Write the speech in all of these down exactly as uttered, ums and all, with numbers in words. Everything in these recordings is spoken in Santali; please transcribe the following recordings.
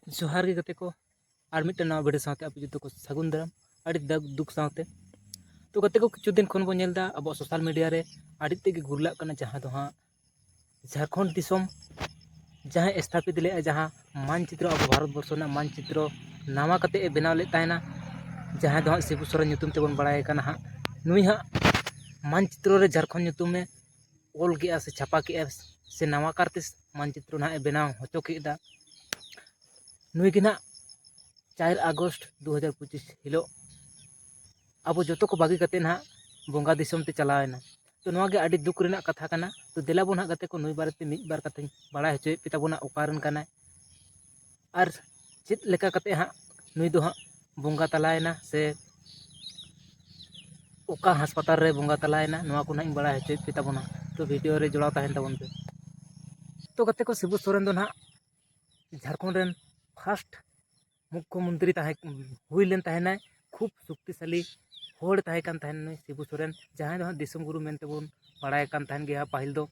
ᱡᱚᱦᱟᱨ ᱜᱮ ᱜᱟᱛᱮ ᱠᱚ, ᱟᱨ ᱢᱤᱫᱴᱮᱱ ᱱᱟᱣᱟ ᱵᱷᱤᱰᱤᱭᱳ ᱥᱟᱶᱛᱮ ᱟᱯᱮ ᱡᱚᱛᱚ ᱠᱚ ᱥᱟᱹᱜᱩᱱ ᱫᱟᱨᱟᱢ᱾ ᱟᱹᱰᱤ ᱫᱟᱜ ᱫᱩᱠ ᱥᱟᱶᱛᱮ ᱛᱚ ᱜᱟᱛᱮ ᱠᱚ, ᱠᱤᱪᱷᱩ ᱫᱤᱱ ᱠᱷᱚᱱ ᱵᱚᱱ ᱧᱮᱞ ᱮᱫᱟ ᱟᱵᱚᱣᱟᱜ ᱥᱳᱥᱟᱞ ᱢᱤᱰᱤᱭᱟ ᱨᱮ ᱟᱹᱰᱤ ᱛᱮᱫ ᱜᱮ ᱜᱩᱨᱞᱟᱜ ᱠᱟᱱᱟ, ᱡᱟᱦᱟᱸ ᱫᱚ ᱦᱟᱸᱜ ᱡᱷᱟᱲᱠᱷᱚᱸᱰ ᱫᱤᱥᱚᱢ ᱡᱟᱦᱟᱸᱭ ᱮᱥᱛᱷᱟᱯᱤᱛ ᱞᱮᱫᱼᱟ, ᱡᱟᱦᱟᱸ ᱢᱟᱱᱪᱤᱛᱨᱚ, ᱟᱵᱚ ᱵᱷᱟᱨᱚᱛ ᱵᱚᱨᱥᱚ ᱨᱮᱱᱟᱜ ᱢᱟᱱᱪᱤᱛᱨᱚ ᱱᱟᱣᱟ ᱠᱟᱛᱮ ᱮ ᱵᱮᱱᱟᱣ ᱞᱮᱫ ᱛᱟᱦᱮᱱᱟ, ᱡᱟᱦᱟᱸᱭ ᱫᱚ ᱦᱟᱸᱜ ᱥᱤᱵᱩ ᱥᱚᱨᱮᱱ ᱧᱩᱛᱩᱢ ᱛᱮᱵᱚᱱ ᱵᱟᱲᱟᱭ ᱠᱟᱱᱟ ᱦᱟᱸᱜ᱾ ᱱᱩᱭ ᱦᱟᱸᱜ ᱢᱟᱱᱪᱤᱛᱨᱚ ᱨᱮ ᱡᱷᱟᱲᱠᱷᱚᱸᱰ ᱧᱩᱛᱩᱢᱮ ᱚᱞ ᱠᱮᱜᱼᱟ ᱥᱮ ᱪᱷᱟᱯᱟ ᱠᱮᱜᱼᱟ ᱥᱮ ᱱᱟᱣᱟ ᱠᱟᱨᱛᱮ ᱢᱟᱱᱪᱤᱛᱨᱚ ᱱᱟᱦᱟᱜ ᱮ ᱵᱮᱱᱟᱣ ᱦᱚᱪᱚ ᱠᱮᱫᱟ᱾ ᱱᱩᱭ ᱜᱮ ᱱᱟᱦᱟᱜ ᱪᱟᱨ ᱟᱜᱚᱥᱴ ᱫᱩ ᱦᱟᱡᱟᱨ ᱯᱚᱸᱪᱤᱥ ᱦᱤᱞᱳᱜ ᱟᱵᱚ ᱡᱚᱛᱚ ᱠᱚ ᱵᱟᱹᱜᱤ ᱠᱟᱛᱮ ᱱᱟᱦᱟᱜ ᱵᱚᱸᱜᱟ ᱫᱤᱥᱚᱢ ᱛᱮ ᱪᱟᱞᱟᱣ ᱮᱱᱟ᱾ ᱛᱚ ᱱᱚᱣᱟ ᱜᱮ ᱟᱹᱰᱤ ᱫᱩᱠ ᱨᱮᱱᱟᱜ ᱠᱟᱛᱷᱟ ᱠᱟᱱᱟ᱾ ᱛᱚ ᱫᱮᱞᱟ ᱵᱚᱱ ᱦᱟᱸᱜ ᱜᱟᱛᱮ ᱠᱚ, ᱱᱩᱭ ᱵᱟᱨᱮᱛᱮ ᱢᱤᱫ ᱵᱟᱨ ᱠᱟᱛᱷᱟᱧ ᱵᱟᱲᱟᱭ ᱦᱚᱪᱚᱭᱮᱫ ᱯᱮ ᱛᱟᱵᱚᱱᱟ, ᱚᱠᱟ ᱨᱮᱱ ᱠᱟᱱᱟᱭ ᱟᱨ ᱪᱮᱫ ᱞᱮᱠᱟ ᱠᱟᱛᱮ ᱦᱟᱸᱜ ᱱᱩᱭ ᱫᱚ ᱦᱟᱸᱜ ᱵᱚᱸᱜᱟ ᱛᱟᱞᱟᱭᱮᱱᱟ ᱥᱮ ᱚᱠᱟ ᱦᱟᱥᱯᱟᱛᱟᱞ ᱨᱮ ᱵᱚᱸᱜᱟ ᱛᱟᱞᱟᱭᱮᱱᱟ, ᱱᱚᱣᱟ ᱠᱚ ᱱᱟᱦᱟᱜ ᱤᱧ ᱵᱟᱲᱟᱭ ᱦᱚᱪᱚᱭᱮᱫ ᱯᱮ ᱛᱟᱵᱚᱱᱟ᱾ ᱛᱚ ᱵᱷᱤᱰᱤᱭᱳ ᱨᱮ ᱡᱚᱲᱟᱣ ᱛᱟᱦᱮᱱ ᱛᱟᱵᱚᱱ ᱯᱮ᱾ ᱛᱚ ᱜᱟᱛᱮ ᱠᱚ, ᱥᱤᱵᱩ ᱥᱚᱨᱮᱱ ᱫᱚ ᱱᱟᱦᱟᱜ ᱡᱷᱟᱲᱠᱷᱚᱸᱰ ᱨᱮᱱ ᱯᱷᱟᱥᱴ ᱢᱩᱠᱠᱷᱚ ᱢᱚᱱᱛᱨᱤ ᱛᱟᱦᱮᱸ ᱦᱩᱭ ᱞᱮᱱ ᱛᱟᱦᱮᱱᱟᱭ᱾ ᱠᱷᱩᱵ ᱥᱚᱠᱛᱤᱥᱟᱞᱤ ᱦᱚᱲ ᱛᱟᱦᱮᱸ ᱠᱟᱱ ᱛᱟᱦᱮᱱ ᱱᱩᱭ ᱥᱤᱵᱩ ᱥᱚᱨᱮᱱ, ᱡᱟᱦᱟᱸᱭ ᱫᱚ ᱦᱟᱸᱜ ᱫᱤᱥᱚᱢ ᱜᱩᱨᱩ ᱢᱮᱱᱛᱮ ᱵᱚᱱ ᱵᱟᱲᱟᱭ ᱠᱟᱱ ᱛᱟᱦᱮᱱ ᱜᱮᱭᱟ ᱯᱟᱹᱦᱤᱞ ᱫᱚ᱾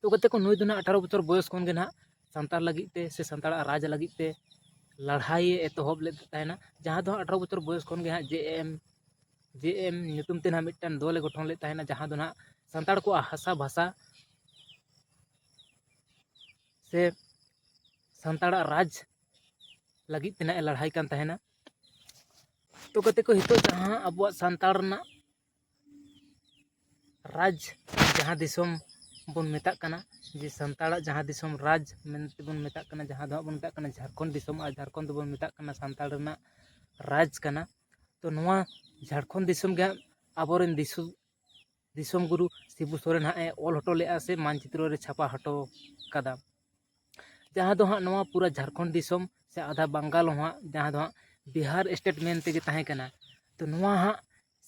ᱛᱚ ᱜᱟᱛᱮ ᱠᱚ, ᱱᱩᱭ ᱫᱚ ᱱᱟᱦᱟᱜ ᱟᱴᱷᱟᱨᱚ ᱵᱚᱪᱷᱚᱨ ᱵᱚᱭᱚᱥ ᱠᱷᱚᱱ ᱜᱮ ᱱᱟᱦᱟᱜ ᱥᱟᱱᱛᱟᱲ ᱞᱟᱹᱜᱤᱫ ᱛᱮ ᱥᱮ ᱥᱟᱱᱛᱟᱲᱟᱜ ᱨᱟᱡᱽ ᱞᱟᱹᱜᱤᱫ ᱛᱮ ᱞᱟᱹᱲᱦᱟᱹᱭᱮ ᱮᱛᱚᱦᱚᱵ ᱞᱮᱫ ᱛᱟᱦᱮᱱᱟ, ᱡᱟᱦᱟᱸ ᱫᱚ ᱦᱟᱸᱜ ᱟᱴᱷᱟᱨᱚ ᱵᱚᱪᱷᱚᱨ ᱵᱚᱭᱚᱥ ᱠᱷᱚᱱ ᱜᱮ ᱦᱟᱸᱜ ᱡᱮ ᱮᱢ ᱡᱮ ᱮᱢ ᱧᱩᱛᱩᱢ ᱛᱮ ᱱᱟᱦᱟᱜ ᱢᱤᱫᱴᱟᱝ ᱫᱚᱞᱮ ᱜᱚᱴᱷᱚᱱ ᱞᱮᱫ ᱛᱟᱦᱮᱱᱟ, ᱡᱟᱦᱟᱸ ᱫᱚ ᱱᱟᱦᱟᱜ ᱥᱟᱱᱛᱟᱲ ᱠᱚᱣᱟᱜ ᱦᱟᱥᱟ ᱵᱷᱟᱥᱟ ᱥᱮ ᱥᱟᱱᱛᱟᱲᱟᱜ ᱨᱟᱡᱽ ᱞᱟᱹᱜᱤᱫ ᱛᱮ ᱱᱟᱦᱟᱜ ᱮ ᱞᱟᱹᱲᱦᱟᱹᱭ ᱠᱟᱱ ᱛᱟᱦᱮᱱᱟ᱾ ᱛᱚ ᱜᱟᱛᱮ ᱠᱚ, ᱱᱤᱛᱚᱜ ᱡᱟᱦᱟᱸ ᱟᱵᱚᱣᱟᱜ ᱥᱟᱱᱛᱟᱲ ᱨᱮᱱᱟᱜ ᱨᱟᱡᱽ, ᱡᱟᱦᱟᱸ ᱫᱤᱥᱚᱢ ᱵᱚᱱ ᱢᱮᱛᱟᱜ ᱠᱟᱱᱟ, ᱡᱮ ᱥᱟᱱᱛᱟᱲᱟᱜ ᱡᱟᱦᱟᱸ ᱫᱤᱥᱚᱢ ᱨᱟᱡᱽ ᱢᱮᱱᱛᱮ ᱵᱚᱱ ᱢᱮᱛᱟᱜ ᱠᱟᱱᱟ, ᱡᱟᱦᱟᱸ ᱫᱚ ᱦᱟᱸᱜ ᱵᱚᱱ ᱢᱮᱛᱟᱜ ᱠᱟᱱᱟ ᱡᱷᱟᱲᱠᱷᱚᱸᱰ ᱫᱤᱥᱚᱢ, ᱟᱨ ᱡᱷᱟᱲᱠᱷᱚᱸᱰ ᱫᱚᱵᱚᱱ ᱢᱮᱛᱟᱜ ᱠᱟᱱᱟ ᱥᱟᱱᱛᱟᱲ ᱨᱮᱱᱟᱜ ᱨᱟᱡᱽ ᱠᱟᱱᱟ᱾ ᱛᱚ ᱱᱚᱣᱟ ᱡᱷᱟᱲᱠᱷᱚᱸᱰ ᱫᱤᱥᱚᱢ ᱜᱮ ᱦᱟᱸᱜ ᱟᱵᱚᱨᱮᱱ ᱫᱤᱥᱚᱢ ᱫᱤᱥᱚᱢ ᱜᱩᱨᱩ ᱥᱤᱵᱩ ᱥᱚᱨᱮᱱ ᱦᱟᱸᱜ ᱮ ᱚᱞ ᱦᱚᱴᱚ ᱞᱮᱫᱼᱟ ᱥᱮ ᱢᱟᱱᱪᱤᱛᱨᱚ ᱨᱮ ᱪᱷᱟᱯᱟ ᱦᱚᱴᱚ ᱠᱟᱫᱟ, ᱡᱟᱦᱟᱸ ᱫᱚ ᱦᱟᱸᱜ ᱱᱚᱣᱟ ᱯᱩᱨᱟᱹ ᱡᱷᱟᱲᱠᱷᱚᱸᱰ ᱫᱤᱥᱚᱢ ᱥᱮ ᱟᱫᱷᱟ ᱵᱟᱝᱜᱟᱞ ᱦᱚᱸ ᱦᱟᱸᱜ, ᱡᱟᱦᱟᱸ ᱫᱚ ᱦᱟᱸᱜ ᱵᱤᱦᱟᱨ ᱥᱴᱮᱴ ᱢᱮᱱ ᱛᱮᱜᱮ ᱛᱟᱦᱮᱸ ᱠᱟᱱᱟ᱾ ᱛᱚ ᱱᱚᱣᱟ ᱦᱟᱸᱜ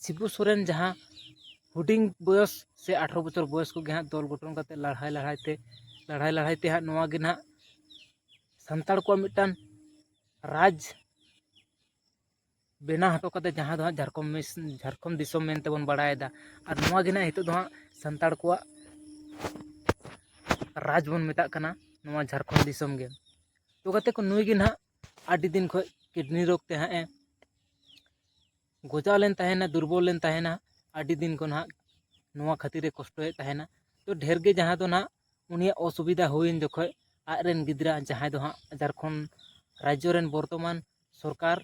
ᱥᱤᱵᱩ ᱥᱚᱨᱮᱱ ᱡᱟᱦᱟᱸ ᱦᱩᱰᱤᱧ ᱵᱚᱭᱚᱥ ᱥᱮ ᱟᱴᱷᱨᱚ ᱵᱚᱪᱷᱚᱨ ᱵᱚᱭᱚᱥ ᱠᱚᱜᱮ ᱦᱟᱸᱜ ᱫᱚᱞ ᱜᱚᱴᱷᱚᱱ ᱠᱟᱛᱮ ᱞᱟᱲᱦᱟᱭ ᱞᱟᱲᱦᱟᱭ ᱛᱮ ᱞᱟᱲᱦᱟᱭ ᱞᱟᱲᱦᱟᱭ ᱛᱮ ᱦᱟᱸᱜ ᱱᱚᱣᱟ ᱜᱮ ᱱᱟᱦᱟᱜ ᱥᱟᱱᱛᱟᱲ ᱠᱚᱣᱟᱜ ᱢᱤᱫᱴᱟᱝ ᱨᱟᱡᱽ ᱵᱮᱱᱟᱣ ᱦᱚᱴᱚ ᱠᱟᱫᱟ, ᱡᱟᱦᱟᱸ ᱫᱚ ᱦᱟᱸᱜ ᱡᱷᱟᱲᱠᱷᱚᱸᱰ ᱢᱤᱥ-, ᱡᱷᱟᱲᱠᱷᱚᱸᱰ ᱫᱤᱥᱚᱢ ᱢᱮᱱᱛᱮ ᱵᱚᱱ ᱵᱟᱲᱟᱭᱮᱫᱟ᱾ ᱟᱨ ᱱᱚᱣᱟ ᱜᱮ ᱱᱟᱦᱟᱜ ᱱᱤᱛᱚᱜ ᱫᱚ ᱦᱟᱸᱜ ᱥᱟᱱᱛᱟᱲ ᱠᱚᱣᱟᱜ ᱨᱟᱡᱽ ᱵᱚᱱ ᱢᱮᱛᱟᱜ ᱠᱟᱱᱟ, ᱱᱚᱣᱟ ᱡᱷᱟᱲᱠᱷᱚᱸᱰ ᱫᱤᱥᱚᱢ ᱜᱮ᱾ ᱛᱚ ᱜᱟᱛᱮ ᱠᱚ, ᱱᱩᱭ ᱜᱮ ᱱᱟᱦᱟᱜ ᱟᱹᱰᱤ ᱫᱤᱱ ᱠᱷᱚᱱ ᱠᱤᱰᱱᱤ ᱨᱳᱜᱽ ᱛᱮ ᱦᱟᱸᱜ ᱮ ᱜᱚᱡᱟᱣ ᱞᱮᱱ ᱛᱟᱦᱮᱱᱟ, ᱫᱩᱨᱵᱚᱞ ᱞᱮᱱ ᱛᱟᱦᱮᱱᱟ᱾ ᱟᱹᱰᱤ ᱫᱤᱱ ᱠᱷᱚᱱ ᱦᱟᱸᱜ ᱱᱚᱣᱟ ᱠᱷᱟᱹᱛᱤᱨ ᱮ ᱠᱚᱥᱴᱚᱭᱮᱫ ᱛᱟᱦᱮᱱᱟ᱾ ᱛᱚ ᱰᱷᱮᱨ ᱜᱮ ᱡᱟᱦᱟᱸ ᱫᱚ ᱱᱟᱦᱟᱜ ᱩᱱᱤᱭᱟᱜ ᱚᱥᱩᱵᱤᱫᱷᱟ ᱦᱩᱭᱮᱱ ᱡᱚᱠᱷᱚᱱ ᱟᱡ ᱨᱮᱱ ᱜᱤᱫᱽᱨᱟᱹ, ᱡᱟᱦᱟᱸᱭ ᱫᱚ ᱦᱟᱸᱜ ᱡᱷᱟᱲᱠᱷᱚᱸᱰ ᱨᱟᱡᱽᱡᱚ ᱨᱮᱱ ᱵᱚᱨᱛᱚᱢᱟᱱ ᱥᱚᱨᱠᱟᱨ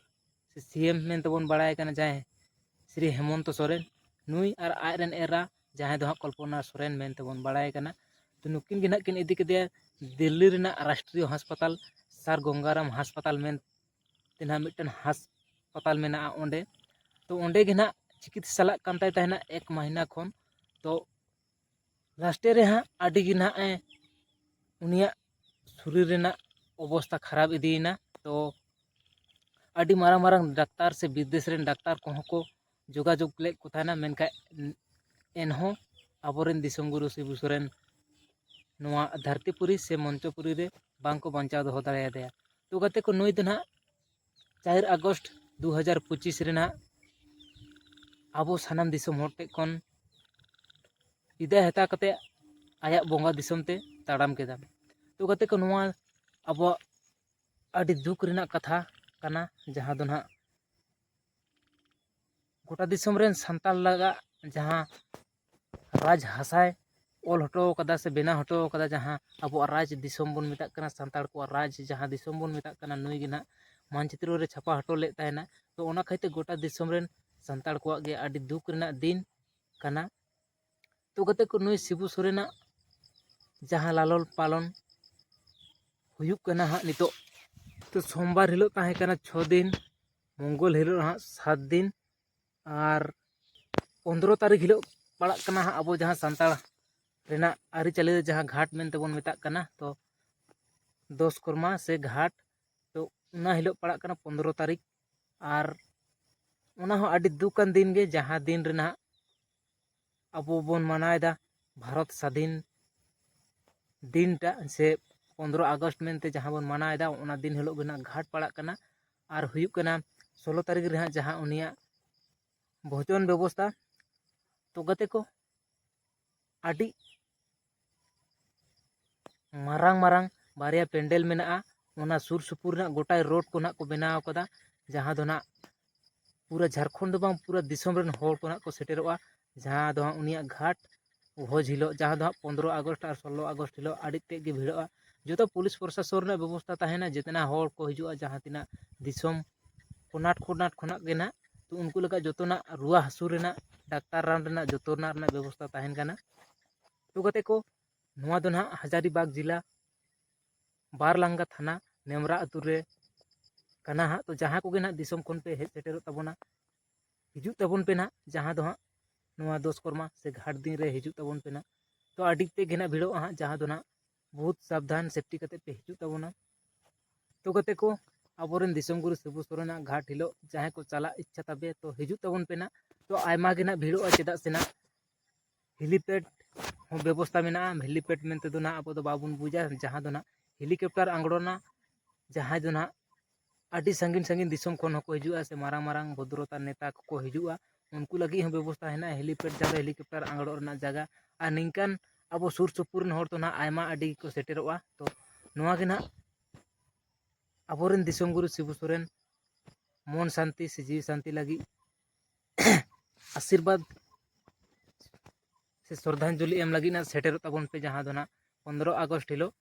ᱥᱮ ᱥᱤ ᱮᱢ ᱢᱮᱱᱛᱮ ᱵᱚᱱ ᱵᱟᱲᱟᱭ ᱠᱟᱱᱟ, ᱡᱟᱦᱟᱸᱭ ᱥᱨᱤ ᱦᱮᱢᱚᱱᱛᱚ ᱥᱚᱨᱮᱱ, ᱱᱩᱭ ᱟᱨ ᱟᱡ ᱨᱮᱱ ᱮᱨᱟ, ᱡᱟᱦᱟᱸᱭ ᱫᱚ ᱦᱟᱸᱜ ᱠᱚᱞᱯᱚᱱᱟ ᱥᱚᱨᱮᱱ ᱢᱮᱱᱛᱮ ᱵᱚᱱ ᱵᱟᱲᱟᱭ ᱠᱟᱱᱟ᱾ ᱛᱚ ᱱᱩᱠᱤᱱ ᱜᱮ ᱱᱟᱦᱟᱜ ᱠᱤᱱ ᱤᱫᱤ ᱠᱮᱫᱮᱭᱟ ᱫᱤᱞᱞᱤ ᱨᱮᱱᱟᱜ ᱨᱟᱥᱴᱨᱤᱭᱚ ᱦᱟᱥᱯᱟᱛᱟᱞ, ᱥᱟᱨ ᱜᱚᱝᱜᱟᱨᱟᱢ ᱦᱟᱥᱯᱟᱛᱟᱞ ᱢᱮᱱᱛᱮ ᱱᱟᱦᱟᱜ ᱢᱤᱫᱴᱮᱱ ᱦᱟᱥᱯᱟᱛᱟᱞ ᱢᱮᱱᱟᱜᱼᱟ ᱚᱸᱰᱮ᱾ ᱛᱚ ᱚᱸᱰᱮ ᱜᱮ ᱱᱟᱦᱟᱜ ᱪᱤᱠᱤᱛᱥᱟ ᱪᱟᱞᱟᱜ ᱠᱟᱱ ᱛᱟᱭ ᱛᱟᱦᱮᱱᱟ ᱮᱠ ᱢᱟᱹᱦᱱᱟᱹ ᱠᱷᱚᱱ᱾ ᱛᱚ ᱞᱟᱥᱴᱮ ᱨᱮ ᱦᱟᱸᱜ ᱟᱹᱰᱤ ᱜᱮ ᱱᱟᱦᱟᱜ ᱮ, ᱩᱱᱤᱭᱟᱜ ᱥᱚᱨᱤᱨ ᱨᱮᱱᱟᱜ ᱚᱵᱚᱥᱛᱷᱟ ᱠᱷᱟᱨᱟᱯ ᱤᱫᱤᱭᱮᱱᱟ᱾ ᱛᱚ ᱟᱹᱰᱤ ᱢᱟᱨᱟᱝ ᱢᱟᱨᱟᱝ ᱰᱟᱠᱛᱟᱨ ᱥᱮ ᱵᱤᱫᱮᱥ ᱨᱮᱱ ᱰᱟᱠᱛᱟᱨ ᱠᱚᱦᱚᱸ ᱠᱚ ᱡᱳᱜᱟᱡᱳᱜᱽ ᱞᱮᱫ ᱠᱚ ᱛᱟᱦᱮᱱᱟ, ᱢᱮᱱᱠᱷᱟᱱ ᱮᱱᱦᱚᱸ ᱟᱵᱚᱨᱮᱱ ᱫᱤᱥᱚᱢ ᱜᱩᱨᱩ ᱥᱤᱵᱩ ᱥᱚᱨᱮᱱ ᱱᱚᱣᱟ ᱫᱷᱟᱹᱨᱛᱤᱯᱩᱨᱤ ᱥᱮ ᱢᱚᱧᱪᱚᱯᱩᱨᱤ ᱨᱮ ᱵᱟᱝ ᱠᱚ ᱵᱟᱧᱪᱟᱣ ᱫᱚᱦᱚ ᱫᱟᱲᱮᱭᱟᱫᱮᱭᱟ᱾ ᱛᱚ ᱜᱟᱛᱮ ᱠᱚ, ᱱᱩᱭ ᱫᱚ ᱱᱟᱦᱟᱜ ᱪᱟᱨ ᱟᱜᱚᱥᱴ ᱫᱩ ᱦᱟᱡᱟᱨ ᱯᱚᱸᱪᱤᱥ ᱨᱮ ᱱᱟᱦᱟᱜ ᱟᱵᱚ ᱥᱟᱱᱟᱢ ᱫᱤᱥᱚᱢ ᱦᱚᱲ ᱴᱷᱮᱱ ᱠᱷᱚᱱ ᱵᱤᱫᱟᱹᱭ ᱦᱟᱛᱟᱣ ᱠᱟᱛᱮ ᱟᱭᱟᱜ ᱵᱚᱸᱜᱟ ᱫᱤᱥᱚᱢ ᱛᱮ ᱛᱟᱲᱟᱢ ᱠᱮᱫᱟ᱾ ᱛᱚ ᱜᱟᱛᱮ ᱠᱚ, ᱱᱚᱣᱟ ᱟᱵᱚᱣᱟᱜ ᱟᱹᱰᱤ ᱫᱩᱠ ᱨᱮᱱᱟᱜ ᱠᱟᱛᱷᱟ ᱠᱟᱱᱟ, ᱡᱟᱦᱟᱸ ᱫᱚ ᱱᱟᱦᱟᱜ ᱜᱚᱴᱟ ᱫᱤᱥᱚᱢ ᱨᱮᱱ ᱥᱟᱱᱛᱟᱲ ᱞᱟᱜᱟᱜ ᱡᱟᱦᱟᱸ ᱨᱟᱡᱽ ᱦᱟᱥᱟᱭ ᱚᱞ ᱦᱚᱴᱚ ᱠᱟᱫᱟ ᱥᱮ ᱵᱮᱱᱟᱣ ᱦᱚᱴᱚ ᱠᱟᱫᱟ, ᱡᱟᱦᱟᱸ ᱟᱵᱚᱣᱟᱜ ᱨᱟᱡᱽ ᱫᱤᱥᱚᱢ ᱵᱚᱱ ᱢᱮᱛᱟᱜ ᱠᱟᱱᱟ, ᱥᱟᱱᱛᱟᱲ ᱠᱚᱣᱟᱜ ᱨᱟᱡᱽ ᱡᱟᱦᱟᱸ ᱫᱤᱥᱚᱢ ᱵᱚᱱ ᱢᱮᱛᱟᱜ ᱠᱟᱱᱟ, ᱱᱩᱭ ᱜᱮ ᱱᱟᱦᱟᱜ ᱢᱟᱱᱪᱤᱛᱨᱚ ᱨᱮ ᱪᱷᱟᱯᱟ ᱦᱚᱴᱚ ᱞᱮᱫ ᱛᱟᱦᱮᱱᱟ᱾ ᱛᱚ ᱚᱱᱟ ᱠᱷᱟᱹᱛᱤᱨ ᱜᱚᱴᱟ ᱫᱤᱥᱚᱢ ᱨᱮᱱ ᱥᱟᱱᱛᱟᱲ ᱠᱚᱣᱟᱜ ᱜᱮ ᱟᱹᱰᱤ ᱫᱩᱠ ᱨᱮᱱᱟᱜ ᱫᱤᱱ ᱠᱟᱱᱟ᱾ ᱛᱚ ᱜᱟᱛᱮ ᱠᱚ, ᱱᱩᱭ ᱥᱤᱵᱩ ᱥᱚᱨᱮᱱᱟᱜ ᱡᱟᱦᱟᱸ ᱞᱟᱞᱚᱱ ᱯᱟᱞᱚᱱ ᱦᱩᱭᱩᱜ ᱠᱟᱱᱟ ᱦᱟᱸᱜ ᱱᱤᱛᱚᱜ, ᱛᱚ ᱥᱳᱢᱵᱟᱨ ᱦᱤᱞᱳᱜ ᱛᱟᱦᱮᱸ ᱠᱟᱱᱟ ᱪᱷᱚ ᱫᱤᱱ, ᱢᱚᱝᱜᱚᱞ ᱦᱤᱞᱳᱜ ᱦᱟᱸᱜ ᱥᱟᱛ ᱫᱤᱱ, ᱟᱨ ᱯᱚᱱᱫᱽᱨᱚ ᱛᱟᱹᱨᱤᱠᱷ ᱦᱤᱞᱳᱜ ᱯᱟᱲᱟᱜ ᱠᱟᱱᱟ ᱦᱟᱸᱜ ᱟᱵᱚ ᱡᱟᱦᱟᱸ ᱥᱟᱱᱛᱟᱲ ᱨᱮᱱᱟᱜ ᱟᱹᱨᱤᱪᱟᱹᱞᱤ ᱨᱮ ᱡᱟᱦᱟᱸ ᱜᱷᱟᱴ ᱢᱮᱱᱛᱮ ᱵᱚᱱ ᱢᱮᱛᱟᱜ ᱠᱟᱱᱟ, ᱛᱚ ᱫᱚᱥ ᱠᱚᱨᱢᱟ ᱥᱮ ᱜᱷᱟᱴ, ᱛᱚ ᱚᱱᱟ ᱦᱤᱞᱳᱜ ᱯᱟᱲᱟᱜ ᱠᱟᱱᱟ ᱯᱚᱱᱫᱽᱨᱚ ᱛᱟᱹᱨᱤᱠᱷ᱾ ᱟᱨ ᱚᱱᱟ ᱦᱚᱸ ᱟᱹᱰᱤ ᱫᱩᱠᱟᱱ ᱫᱤᱱ ᱜᱮ, ᱡᱟᱦᱟᱸ ᱫᱤᱱ ᱨᱮ ᱱᱟᱦᱟᱜ ᱟᱵᱚ ᱵᱚᱱ ᱢᱟᱱᱟᱣᱮᱫᱟ ᱵᱷᱟᱨᱚᱛ ᱥᱟᱫᱷᱤᱱ ᱫᱤᱱᱴᱟᱜ ᱥᱮ ᱯᱚᱱᱫᱽᱨᱚ ᱟᱜᱚᱥᱴ ᱢᱮᱱᱛᱮ ᱡᱟᱦᱟᱸ ᱵᱚᱱ ᱢᱟᱱᱟᱣᱮᱫᱟ, ᱚᱱᱟ ᱫᱤᱱ ᱦᱤᱞᱳᱜ ᱜᱮ ᱱᱟᱦᱟᱜ ᱜᱷᱟᱴ ᱯᱟᱲᱟᱜ ᱠᱟᱱᱟ᱾ ᱟᱨ ᱦᱩᱭᱩᱜ ᱠᱟᱱᱟ ᱥᱳᱞᱳ ᱛᱟᱹᱨᱤᱠᱷ ᱨᱮ ᱦᱟᱸᱜ ᱡᱟᱦᱟᱸ ᱩᱱᱤᱭᱟᱜ ᱵᱷᱳᱡᱚᱱ ᱵᱮᱵᱚᱥᱛᱷᱟ᱾ ᱛᱚ ᱜᱟᱛᱮ ᱠᱚ, ᱟᱹᱰᱤ ᱢᱟᱨᱟᱝ ᱢᱟᱨᱟᱝ ᱵᱟᱨᱭᱟ ᱯᱮᱱᱰᱮᱞ ᱢᱮᱱᱟᱜᱼᱟ, ᱚᱱᱟ ᱥᱩᱨ ᱥᱩᱯᱩᱨ ᱨᱮᱱᱟᱜ ᱜᱚᱴᱟᱭ ᱨᱳᱰ ᱠᱚ ᱱᱟᱦᱟᱜ ᱠᱚ ᱵᱮᱱᱟᱣ ᱟᱠᱟᱫᱟ, ᱡᱟᱦᱟᱸ ᱫᱚ ᱱᱟᱦᱟᱜ ᱯᱩᱨᱟᱹ ᱡᱷᱟᱲᱠᱷᱚᱸᱰ ᱫᱚ ᱵᱟᱝ, ᱯᱩᱨᱟᱹ ᱫᱤᱥᱚᱢ ᱨᱮᱱ ᱦᱚᱲ ᱠᱚ ᱱᱟᱦᱟᱜ ᱠᱚ ᱥᱮᱴᱮᱨᱚᱜᱼᱟ᱾ ᱡᱟᱦᱟᱸ ᱫᱚ ᱦᱟᱸᱜ ᱩᱱᱤᱭᱟᱜ ᱜᱷᱟᱴ ᱵᱷᱚᱡᱽ ᱦᱤᱞᱳᱜ, ᱡᱟᱦᱟᱸ ᱫᱚ ᱦᱟᱸᱜ ᱯᱚᱱᱨᱚ ᱟᱜᱚᱥᱴ ᱟᱨ ᱥᱳᱞᱞᱳ ᱟᱜᱚᱥᱴ ᱦᱤᱞᱳᱜ ᱟᱹᱰᱤ ᱛᱮᱫ ᱜᱮ ᱵᱷᱤᱲᱚᱜᱼᱟ᱾ ᱡᱚᱛᱚ ᱯᱩᱞᱤᱥ ᱯᱨᱚᱥᱟᱥᱚᱱ ᱨᱮᱱᱟᱜ ᱵᱮᱵᱚᱥᱛᱷᱟ ᱛᱟᱦᱮᱱᱟ, ᱡᱮᱛᱮᱱᱟᱜ ᱦᱚᱲ ᱠᱚ ᱦᱤᱡᱩᱜᱼᱟ, ᱡᱟᱦᱟᱸ ᱛᱤᱱᱟᱹᱜ ᱫᱤᱥᱚᱢ ᱠᱚᱱᱟᱴ ᱠᱚᱱᱟᱴ ᱠᱷᱚᱱᱟᱜ ᱜᱮ ᱱᱟᱦᱟᱜ, ᱛᱚ ᱩᱱᱠᱩ ᱞᱟᱹᱜᱤᱫ ᱡᱚᱛᱚᱱᱟᱜ ᱨᱩᱣᱟᱹ ᱦᱟᱹᱥᱩ ᱨᱮᱱᱟᱜ, ᱰᱟᱠᱛᱟᱨ ᱨᱟᱱ ᱨᱮᱱᱟᱜ, ᱡᱚᱛᱚ ᱨᱮᱱᱟᱜ ᱨᱮᱱᱟᱜ ᱵᱮᱵᱚᱥᱛᱷᱟ ᱛᱟᱦᱮᱱ ᱠᱟᱱᱟ᱾ ᱛᱚ ᱜᱟᱛᱮ ᱠᱚ, ᱱᱚᱣᱟ ᱫᱚ ᱱᱟᱦᱟᱜ ᱦᱟᱡᱟᱨᱤᱵᱟᱜᱽ ᱡᱮᱞᱟ, ᱵᱟᱨᱞᱟᱝᱜᱟ ᱛᱷᱟᱱᱟ, ᱱᱮᱢᱨᱟ ᱟᱹᱛᱩ ᱨᱮ ᱠᱟᱱᱟ ᱦᱟᱸᱜ᱾ ᱛᱚ ᱡᱟᱦᱟᱸ ᱠᱚᱜᱮ ᱱᱟᱦᱟᱜ ᱫᱤᱥᱚᱢ ᱠᱷᱚᱱ ᱯᱮ ᱦᱮᱡ ᱥᱮᱴᱮᱨᱚᱜ ᱛᱟᱵᱚᱱᱟ, ᱦᱤᱡᱩᱜ ᱛᱟᱵᱚᱱ ᱯᱮ ᱱᱟᱦᱟᱜ, ᱡᱟᱦᱟᱸ ᱫᱚ ᱦᱟᱸᱜ ᱱᱚᱣᱟ ᱫᱚᱥ ᱠᱚᱨᱢᱟ ᱥᱮ ᱜᱷᱟᱴ ᱫᱤᱱ ᱨᱮ ᱦᱤᱡᱩᱜ ᱛᱟᱵᱚᱱ ᱯᱮ ᱱᱟᱦᱟᱜ᱾ ᱛᱚ ᱟᱹᱰᱤ ᱛᱮᱫ ᱜᱮ ᱱᱟᱦᱟᱜ ᱵᱷᱤᱲᱚᱜᱼᱟ ᱦᱟᱸᱜ, ᱡᱟᱦᱟᱸ ᱫᱚ ᱱᱟᱦᱟᱜ ᱵᱚᱦᱩᱛ ᱥᱟᱵᱫᱷᱟᱱ ᱥᱮᱯᱴᱤ ᱠᱟᱛᱮ ᱯᱮ ᱦᱤᱡᱩᱜ ᱛᱟᱵᱚᱱᱟ᱾ ᱛᱚ ᱜᱟᱛᱮ ᱠᱚ, ᱟᱵᱚᱨᱮᱱ ᱫᱤᱥᱚᱢ ᱜᱩᱨᱩ ᱥᱤᱵᱩ ᱥᱚᱨᱮᱱᱟᱜ ᱜᱷᱟᱴ ᱦᱤᱞᱳᱜ ᱡᱟᱦᱟᱸᱭ ᱠᱚ ᱪᱟᱞᱟᱜ ᱤᱪᱪᱷᱟ ᱛᱟᱯᱮ, ᱛᱚ ᱦᱤᱡᱩᱜ ᱛᱟᱵᱚᱱ ᱯᱮ ᱱᱟᱦᱟᱜ᱾ ᱛᱚ ᱟᱭᱢᱟ ᱜᱮ ᱱᱟᱦᱟᱜ ᱵᱷᱤᱲᱚᱜᱼᱟ, ᱪᱮᱫᱟᱜ ᱥᱮ ᱱᱟᱦᱟᱜ ᱦᱮᱞᱤᱯᱮᱰ ᱦᱚᱸ ᱵᱮᱵᱚᱥᱛᱟ ᱢᱮᱱᱟᱜᱼᱟ᱾ ᱦᱮᱞᱤᱯᱮᱰ ᱢᱮᱱᱛᱮ ᱫᱚ ᱱᱟᱦᱟᱜ ᱟᱵᱚ ᱫᱚ ᱵᱟᱵᱚᱱ ᱵᱩᱡᱟ, ᱡᱟᱦᱟᱸ ᱫᱚ ᱱᱟᱦᱟᱜ ᱦᱮᱞᱤᱠᱚᱯᱴᱟᱨ ᱟᱝᱜᱽᱲᱚᱱᱟ, ᱡᱟᱦᱟᱸᱭ ᱫᱚ ᱱᱟᱦᱟᱜ ᱟᱹᱰᱤ ᱥᱟᱺᱜᱤᱧ ᱥᱟᱺᱜᱤᱧ ᱫᱤᱥᱚᱢ ᱠᱷᱚᱱ ᱦᱚᱸᱠᱚ ᱦᱤᱡᱩᱜᱼᱟ, ᱥᱮ ᱢᱟᱨᱟᱝ ᱢᱟᱨᱟᱝ ᱵᱷᱚᱫᱨᱚᱛᱟ ᱱᱮᱛᱟ ᱠᱚᱠᱚ ᱦᱤᱡᱩᱜᱼᱟ, ᱩᱱᱠᱩ ᱞᱟᱹᱜᱤᱫ ᱦᱚᱸ ᱵᱮᱵᱚᱥᱛᱟ ᱦᱮᱱᱟᱜᱼᱟ ᱦᱮᱞᱤᱯᱮᱰ, ᱡᱟᱦᱟᱸ ᱫᱚ ᱦᱮᱞᱤᱠᱚᱯᱴᱟᱨ ᱟᱝᱜᱽᱲᱚᱜ ᱨᱮᱱᱟᱜ ᱡᱟᱭᱜᱟ᱾ ᱟᱨ ᱱᱤᱝᱠᱟᱱ ᱟᱵᱚ ᱥᱩᱨ ᱥᱩᱯᱩᱨ ᱨᱮᱱ ᱦᱚᱲ ᱫᱚ ᱱᱟᱦᱟᱜ ᱟᱭᱢᱟ ᱟᱹᱰᱤ ᱜᱮᱠᱚ ᱥᱮᱴᱮᱨᱚᱜᱼᱟ᱾ ᱛᱚ ᱱᱚᱣᱟ ᱜᱮ ᱱᱟᱦᱟᱜ ᱟᱵᱚᱨᱮᱱ ᱫᱤᱥᱚᱢ ᱜᱩᱨᱩ ᱥᱤᱵᱩ ᱥᱚᱨᱮᱱ ᱢᱚᱱ ᱥᱟᱱᱛᱤ ᱥᱮ ᱡᱤᱣᱤ ᱥᱟᱱᱛᱤ ᱞᱟᱹᱜᱤᱫ ᱟᱥᱤᱨᱵᱟᱫᱽ ᱥᱮ ᱥᱨᱚᱫᱷᱟᱧᱡᱚᱞᱤ ᱮᱢ ᱞᱟᱹᱜᱤᱫ ᱱᱟᱜ ᱥᱮᱴᱮᱨᱚᱜ ᱛᱟᱵᱚᱱ ᱯᱮ, ᱡᱟᱦᱟᱸ ᱫᱚ ᱱᱟᱜ ᱯᱚᱱᱨᱚ ᱟᱜᱚᱥᱴ ᱦᱤᱞᱳᱜ